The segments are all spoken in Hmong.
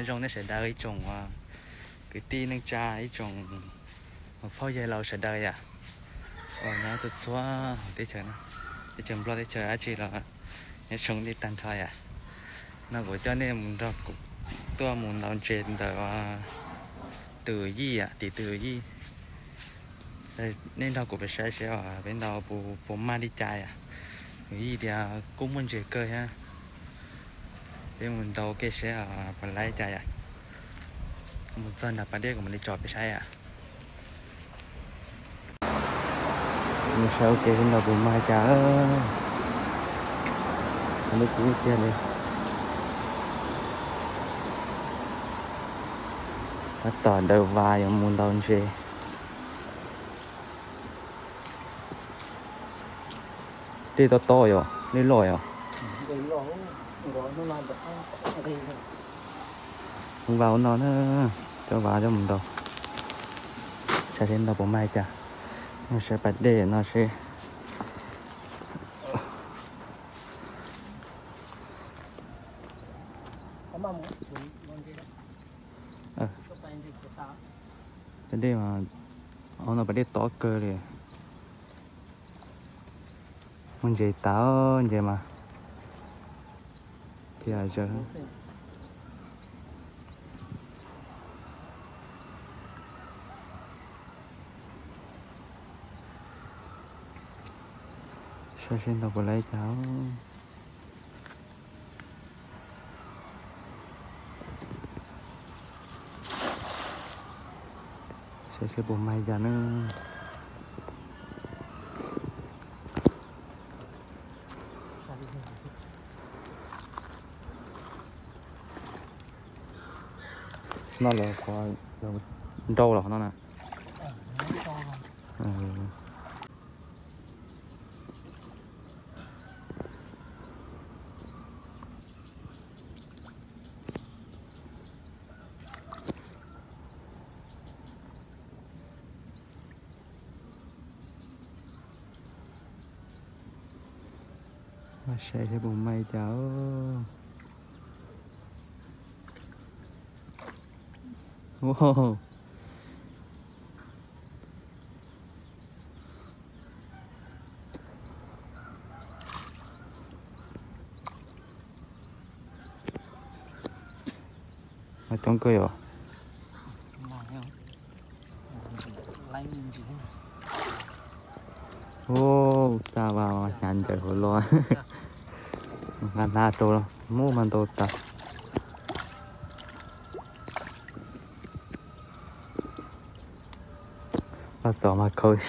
Zoo nej sawv daws ib tsoom kwv tij neej tsa, ib tsoom phauj yawg laus sawv daws yom, uas nyob txhua txhua teb chaws, teb chaws Nplog teb chaws dab tsi los nyob zoo nej tag nrho yom. No kuv coj nej mus nrog kuv tuaj mus ntaus ntses ntawm Twm Yij, tim Twm Yij. Nej nrog kuv peb saib seb peb ntaus puas mag li cas yom. Twm Yij tias kuj muaj ntses kawg thiab. Peb mus ntaus ke seb puas laib cas yom. Mus txog nram pas dej kuv mam li tso peb saib yom. Mus saib ua ke seb ntaus puas mag cas. Lub kub tiag li. Tab tom daws vas yuav mus ntaus ntses. Dej tob tob yom, dej loj yom. Mus vas ua no na, coj vas coj mus ntaus. Saib seb ntaus puas mag cas. Saib pas dej no seb. Pas dej mas, no pas dej tob kawg li. Muaj ntses tas, ntses mas thiaj zawg. Saib seb ntaus puas laib cas. Saib seb puas mag cas na. No lawv qhov nrau los no na. Saib seb puas mag cas. Coob kawg yom. Ub, xa vas hnyav ncaws hauv los. Hnav hnav rau muab mas ntau tas. Mas xov mas khaus.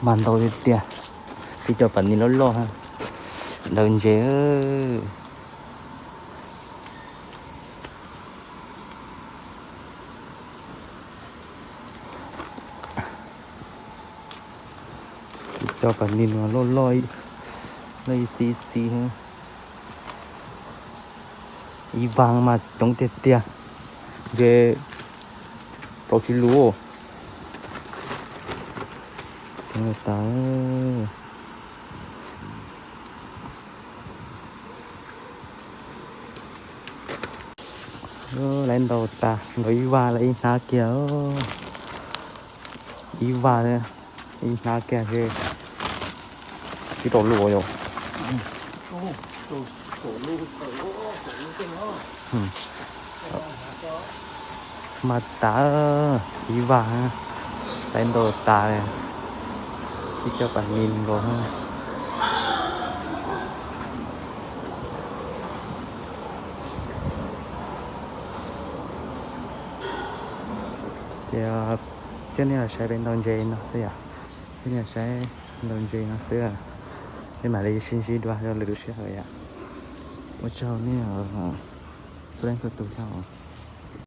Mas ntau tiag tiag. Tib co pas nis loj loj, daws ntses. Tib co pas nis loj loj, loj ib xib xib. Ib vas mas coob tiag tiag, ntshe plaub tsib lub. Coob tas. Lawv ntaus tas, ntaus ib vas lawv ib hnab kiag. Ib vas, ib hnab kiag, sib rau lub yom. Mas tas, ib vas, lawv ntaus tas, ib co pas nis nkaus. Ces coj nej los saib peb ntaus ntses no xwb yom. Coj nej los saib ntaus ntses no xwb. Peb mam li sib ntsib dua rau lwm lub sij hawm yom. Ua tsaug nej txhua leej txhua tus thiab.